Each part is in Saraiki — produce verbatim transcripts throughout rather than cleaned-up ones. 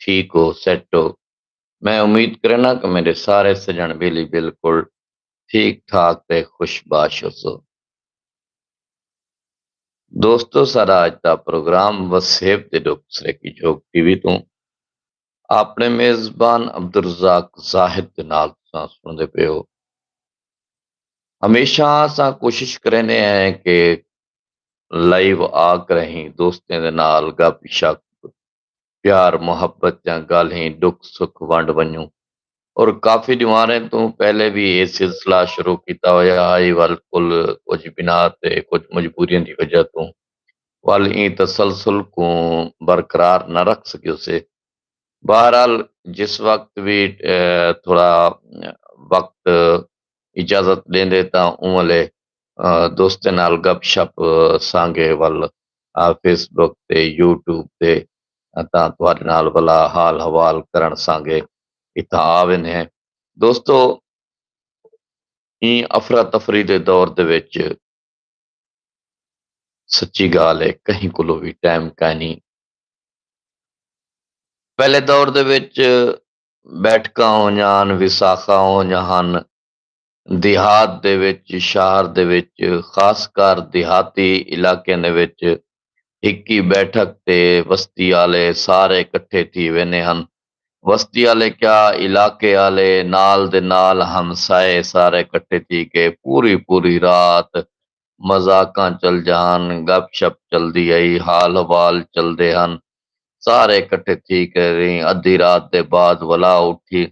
ٹھیک ہو، سیٹ ہو۔ میں امید کرنا کہ میرے سارے سجن بیلی بالکل ٹھیک ٹھاک تے خوش باش ہو سو۔ دوستو، سارا اج دا پروگرام وسیب دے ڈوک سرے کی جھوک ٹی وی توں اپنے میزبان عبدالرزاق زاہد دے نال تساں سنتے پے ہو۔ ہمیشہ اساں کوشش کریندے ہیں کہ لائیو آ کریں دوستیں دے نال گپ شپ، پیار محبت دیاں گالھیں، ڈکھ سکھ ونڈ ونجوں۔ اور کافی دیواریں توں پہلے بھی یہ سلسلہ شروع کیتا ہویا ہائی، ول کل کچھ بنا تے کچھ مجبوریاں دی وجہ توں ول ایں تسلسل کوں برقرار نہ رکھ سکیو سے۔ بہرحال، جس وقت بھی تھوڑا وقت اجازت ڈیندے تاں اوں ویلے دوستیں نال گپ شپ سانگے ول فیس بک تے، یوٹیوب تے، تاں تہاڈے نال ولا حال حوال کرن سانگے اتھاں آ ویندے ہیں۔ دوستو، ایں افرا تفری دے دور دے وچ سچی گال ہے، کہیں کولو بھی ٹائم کائنی۔ پہلے دور دے وچ بیٹھکاں ہونیاں ہن، وساخاں ہونیاں ہن، دیہات دے وچ، شہر دے وچ، خاص کر دیہاتی علاقیاں دے وچ ہکی بیٹھک تے وستی آلے سارے کٹھے تھی ویندے ہن۔ وستی آلے کیا، علاقے آلے، نال دے نال ہمسائے سارے کٹھے تھی کے پوری پوری رات مذاقاں چل جان، گپ شپ چلدی ہئی، حال حوال چلدے ہن۔ سارے کٹھے تھی کے ریں ادھی رات دے بعد ولا اٹھی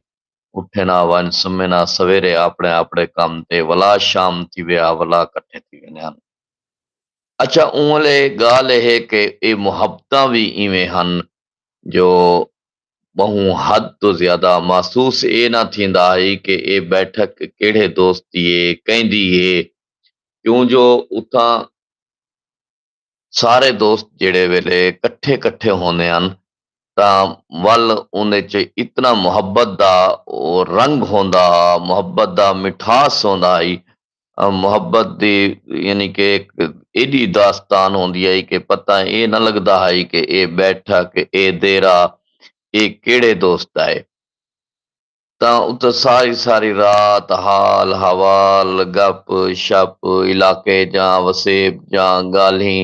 اٹھے نہ ونج سمے نہ سویرے اپنے اپنے کم تے ولا شام تھی ویا ولا کٹھے تھی ویندے ہن۔ اچھا، اوں ویلے گال اے ہے کہ اے محبتاں وی ایویں ہن جو بہوں حد توں زیادہ محسوس اے نہ تھیندا ہئی کہ اے بیٹھک کیڑھے دوست دی اے، کیندی اے، کیوں جو اتھاں سارے دوست جیڑھے ویلے کٹھے کٹھے ہوندے ہن تاں ول اوندے چ اتنا محبت دا او رنگ ہوندا ہا، محبت دا مٹھاس ہوندا ہئی۔ محبت دی یعنی کہ ایک ایڈی داستان ہوندی ہئی کہ پتہ اے نہ لگدا ہئی کہ اے بیٹھک، اے دیرہ، اے کیڑھے دوست دا ہے۔ تاں اتھاں ساری ساری رات حال حوال، گپ شپ، علاقے جاں وسیب جاں گالھیں،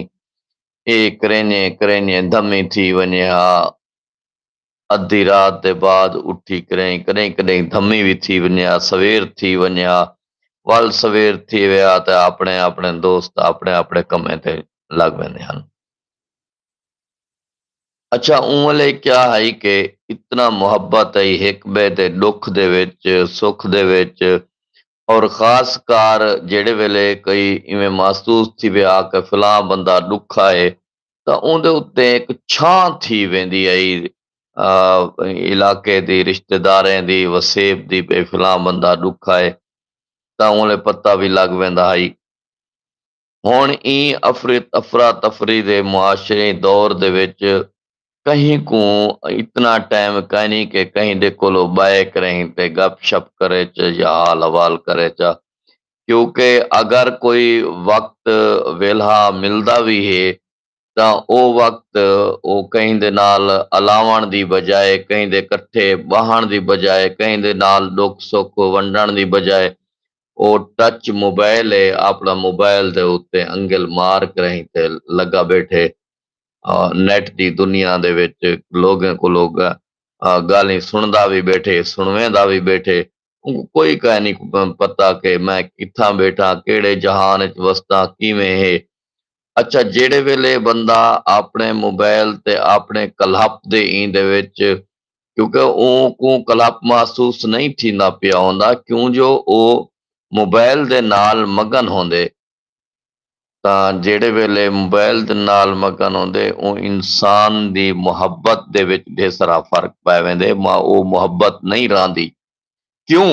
اے کرینجیں کرینجیں دھمی تھی ونجے ہا۔ ادھی رات دے بعد اٹھی کریں کڈہیں کڈہیں دھمی وی تھی ونجے ہا، سویر تھی ونجے ہا۔ ول سویر تھی ویا تے اپنے اپنے دوست اپنے اپنے کمیں تے لگ ویندے ہن۔ اچھا، اوں ویلے کیا ہئی کہ اتنا محبت ہئی ہک بئے دے ڈکھ دے وچ، سکھ دے وچ، اور خاص کار جیڑھے ویلے کئی ایویں محسوس تھی ویا کہ فلاں بندہ ڈکھا ہے، تاں اوندے اتے ہک چھاں تھی ویندی ہئی علاقے دی، رشتہ داریں دی، وسیب دی، بھئی فلاں بندہ ڈکھا ہے، تاں اوں ویلے پتہ وی لگ ویندا ہئی۔ ہݨ ایں افرت افرا تفری دے معاشریں دور دے وچ کہیں کوں اتنا ٹائم کائنی کہ کہیں دے کولو ٻہہ کریں تے گپ شپ کریچ یا حال حوال کریچ، کیونکہ اگر کوئی وقت ویلھا ملدا وی ہے تاں او وقت او کہیں دے نال الاوݨ دی بجائے، کہیں دے کٹھے ٻہݨ دی بجائے، کہیں دے نال ݙکھ سکھ ونڈݨ دی بجائے او ٹچ موبائل ہے، اپݨا موبائل دے اتے انگل مار کرہیں تے لڳا ٻیٹھے۔ نیٹ دی دنیا دے وچ لوگیں کوں لوگ ڳالھیں سݨدا وی ٻیٹھے، سݨویندا وی ٻیٹھے۔ اونکوں کوئی کائنی پتہ کہ میں کتھاں ٻیٹھاں، کیڑھے جہان اچ وسداں، کیویں ہے۔ اچھا، جیڑھے ویلے بندہ اپݨے موبائل تے اپݨے کلہپ دے ایندے وچ، کیونکہ اونکوں کلہپ محسوس نئیں تھیندا پیا ہوندا، کیوں جو او موبائل دے نال مگن ہوندے۔ تاں جیڑھے ویلے موبائل دے نال مگن ہوندے، اوں انسان دی محبت دے وچ ڈھیر سارا فرق پے ویندے، ماں او محبت نئیں راہندی۔ کیوں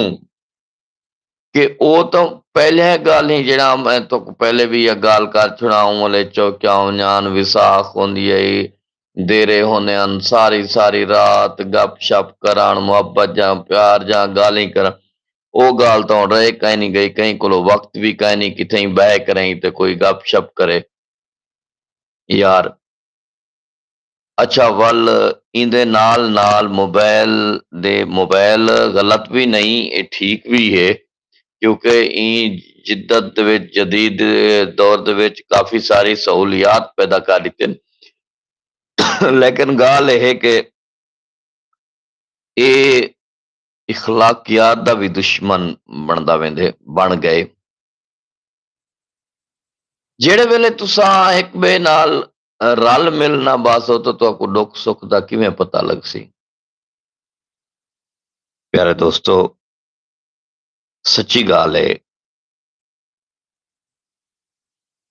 کہ او تاں پہلے ڳالھیں، جیڑھا میں تہاکوں پہلے وی اے ڳالھ کر چھوڑا، اوں ویلے چوکیاں ہونیاں ہن، وساخ ہوندی ہئی، دیرے ہوندے ہن، ساری ساری رات گپ شپ کرݨ، محبت جاں پیار جاں ڳالھیں کرݨ۔ او ڳالھ تاں ہݨ رہ کائنی ڳئی، کہیں کولو وقت وی کائنی، کتھائیں ٻہہ کریں تے کوئی گپ شپ کرے۔ یار، اچھا ول ایندے نال نال موبائل دے موبائل غلط وی نئیں، اے ٹھیک وی ہے، کیونکہ ایں جدت دے وچ، جدید دور دے وچ کافی ساری سہولیات پیدا کر ݙتن۔ لیکن ڳالھ اے ہے کہ اے اخلاقیات دا وی دشمن بݨدا ویندے بݨ ڳئے۔ جیڑھے ویلے تساں ہک ٻئے نال رل مل نہ باسو تاں تہاکوں ݙکھ سکھ دا کیویں پتہ لڳسی؟ پیارے دوستو، سچی ڳالھ ہے،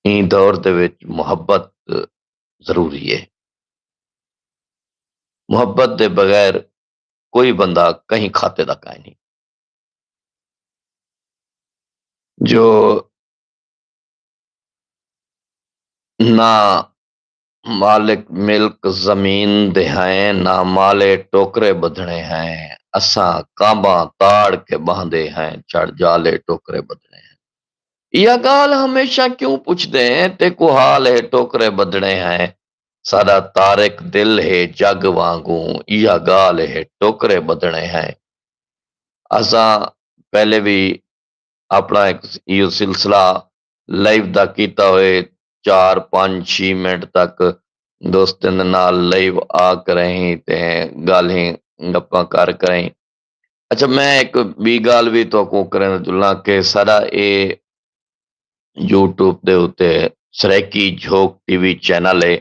ایں دور دے وچ محبت ضروری ہے۔ محبت دے بغیر کوئی بندہ کہیں کھاتے دا کائنی۔ جو نہ مالک ملک زمین دے ہیں، نہ مالے ٹوکرے ٻدھݨے ہیں، اساں کانباں تاڑ کے ٻاہندے ہیں، چڑھ جالے ٹوکرے ٻدھݨے ہیں۔ ایہا ڳالھ ہمیشہ کیوں پچھدے ہیں؟ تیکوں حال ہے ٹوکرے ٻدھݨے ہیں، ساݙا طارق دل ہے جڳ وانگوں، ایہا ڳالھ ہے ٹوکرے ٻدھݨے ہیں۔ اساں پہلے وی اپݨا ہک ایہو سلسلہ لائیو دا کیتا ہوئے، چار پنج چھی منٹ تک دوستیں دے نال لائیو آ کریں تے ڳالھیں گپاں کر کریں۔ اچھا، میں ہک ٻی ڳالھ وی تہاکوں کرݨ چلاں کہ ساݙا اے یوٹیوب دے اتے سرائیکی جھوک ٹی وی چینل ہے،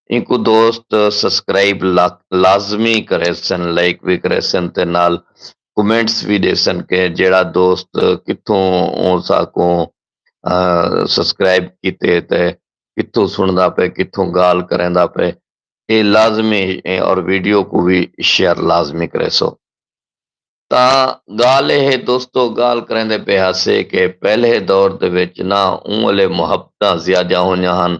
اینکوں دوست سبسکرائب لا-، لازمی کریسن، لائک وی کریسن تے نال کمنٹس وی ݙیسن کہ جیڑھا دوست کتھوں اوں ساکوں، آ، سبسکرائب کیتے تے کتھوں سݨدا پئے، کتھوں ڳالھ کریندا پئے۔ اے لازمی اے اور ویڈیو کوں وی شیئر لازمی کریسو۔ تاں ڳالھ اے ہے دوستو، ڳالھ کریندے پئے ہاسے کہ پہلے دور دے وچ نہ اوں ویلے محبتاں زیادہ ہوندیاں ہن۔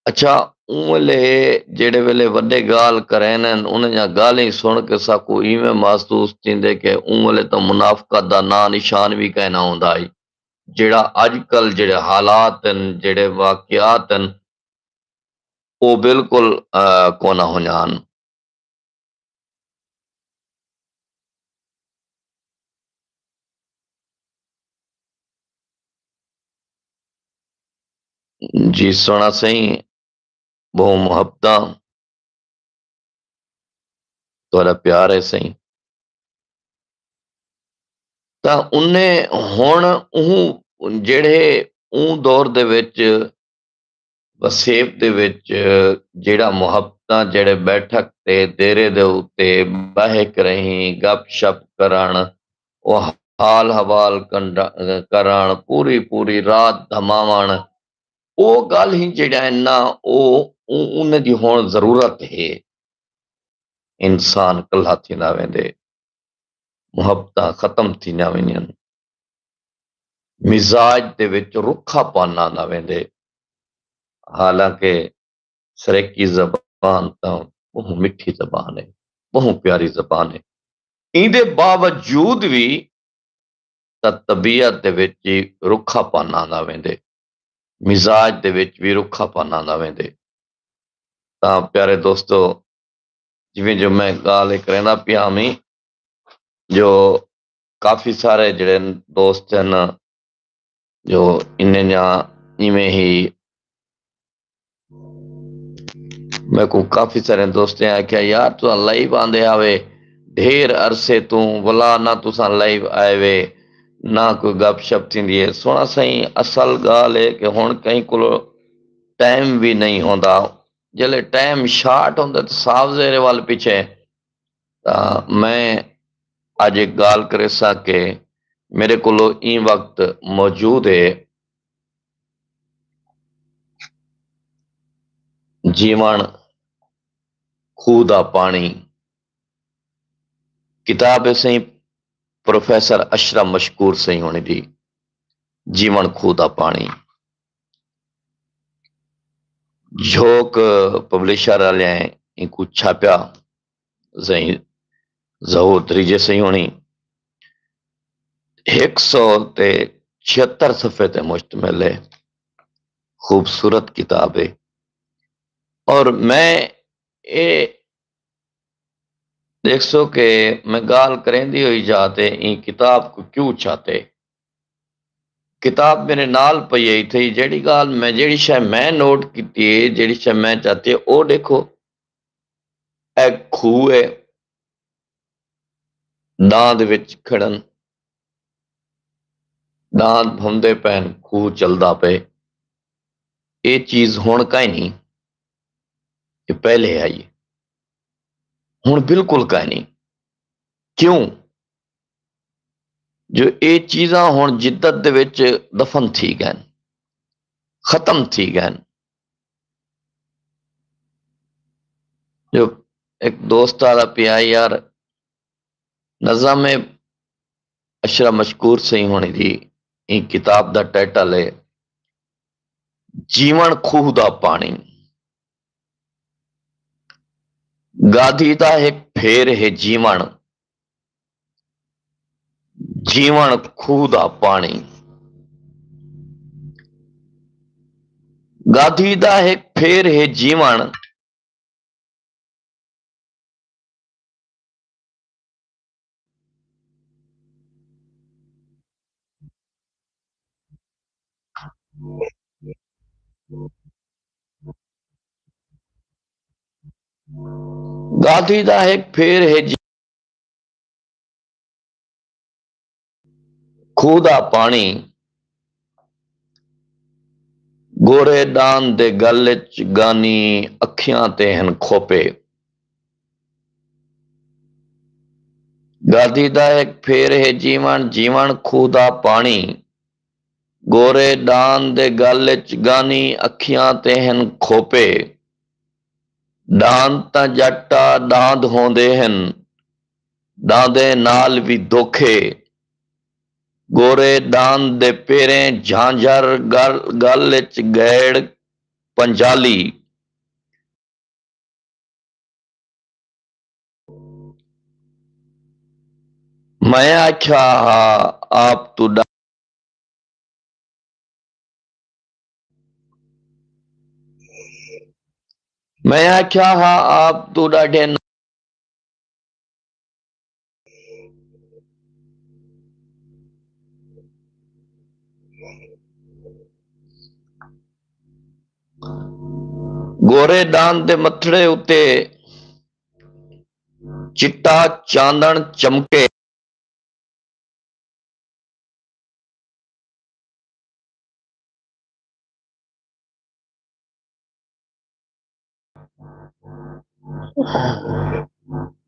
اچھا، اوں ویلے جیڑھے ویلے وݙے ڳالھ کرینن، انہاں دیاں ڳالھیں سݨ کے ساکوں ایویں محسوس تھیندے کہ اوں ویلے تاں منافقت دا ناں نشان وی کائنا ہوندا ہئی۔ جیڑھا اڄ کل جیڑھے حالات ہن، جیڑھے واقعات ہن، او بالکل، آ، کونا ہونجان۔ جی سوہݨا سئیں، ٻہوں محبتاں، تہاݙا پیار ہے سئیں۔ تاں انہیں ہݨ اوں جیڑھے اوں دور دے وچ وسیب دے وچ جیڑھا محبتاں جیڑھے بیٹھک تے دیرے دے اتے ٻہہ کرہیں گپ شپ کرݨ، او حال حوال کنڈ-، کرݨ، پوری پوری رات دھماوݨ، او ڳالھیں جیڑھیاں ہن نا، او، او، انہیں دی ہݨ ضرورت ہے۔ انسان کلہا تھیندا ویندے، محبتاں ختم تھیندیاں ویندین، مزاج دے وچ رکھا پن آندا ویندے۔ حالانکہ سرائیکی زبان تاں ٻہوں مٹھی زبان ہے، ٻہوں پیاری زبان ہے۔ ایندے باوجود وی تاں طبیعت دے وچ ہی رکھا پن آندا ویندے، مزاج دے وچ وی رکھا پن آندا ویندے۔ تاں پیارے دوستو، جیویں جو میں ڳالھ ہک کریندا پیا ہمی جو کافی سارے جڑے دوست ہن جو انہیں جاں ایویں ہی میکوں کافی سارے دوستیں آکھیا، "یار تساں لائیو آندے ہاوے ڈھیر عرصے توں، ولا نہ تساں لائیو آئے وے، نہ کوئی گپ شپ تھیندی ہے۔" سوہݨا سئیں، اصل ڳالھ ہے کہ ہݨ کہیں کولو ٹائم وی نہیں ہوندا۔ جلے ٹائم شارٹ ہوندے تاں صاف ظاہر ہے ول پچھے۔ تاں میں اڄ ہک ڳالھ کریساں کہ میرے کولو ایں وقت موجود ہے جیوݨ کھوہ دا پاݨی، کتاب ہے سئیں پروفیسر اشرف مشکور سئیں ہوݨی دی، جیوݨ کھوہ دا پاݨی۔ جھوک پبلشر آلیاں اینکوں چھاپیا، سئیں ظہور دھریجے سئیں ہوݨی۔ ہک سو تے چھہتر صفحے تے مشتمل ہے، خوبصورت کتاب ہے۔ اور میں اے ݙیکھسو کہ میں ڳالھ کریندی ہوئی جا تے ایں کتاب کوں کیوں چھاتے۔ کتاب میݙے نال پئی ہے اتھے، جیڑھی ڳالھ میں، جیڑھی شے میں نوٹ کیتی ہے، جیڑھی شے میں چاتی ہے، او ݙیکھو۔ اے کھوہ ہے، ݙاند وچ کھڑن، ݙاند بھوندے پئن، کھوہ چلدا پئے۔ اے چیز ہݨ کائنی، اے پہلے ہئی، ہݨ بالکل کائنی۔ کیوں؟ جو اے چیزاں ہݨ جدت دے وچ دفن تھی ڳئن، ختم تھی ڳئن۔ جو ہک دوست آہدا پیا، یار، نظم اشرف مشکور سئیں ہوݨی دی ایں کتاب دا ٹائٹل ہے جیوݨ کھوہ دا پاݨی۔ گادھی دا ہک پھیر ہے جیوݨ، جیوݨ کھوہ دا پاݨی۔ گادھی دا ہک پھیر ہے جیوݨ، گادھی دا ہک پھیر ہے جی، کھوہ دا پاݨی، گورے ݙاند دے ڳل اچ ڳانی، اکھیاں تے ہن کھوپے۔ گادھی دا ہک پھیر ہے جیوݨ، جیوݨ کھوہ دا پاݨی، گورے ݙاند دے ڳل اچ ڳانی، اکھیاں تے ہن کھوپے۔ ݙاند تاں ڄٹ آ ݙاند ہوندے ہن، ݙاندیں نال وی دھوکھے۔ گورے ݙاند دے پیریں جھانجھر، ڳل، ڳل اچ ڳیڑ پنجالی۔ میں آکھیا ہا آپ توں ݙا-، میں آکھیا ہا آپ توں ݙاڈھے ن-، گورے ݙاند دے متھڑے اتے چٹا چاندݨ چمکے۔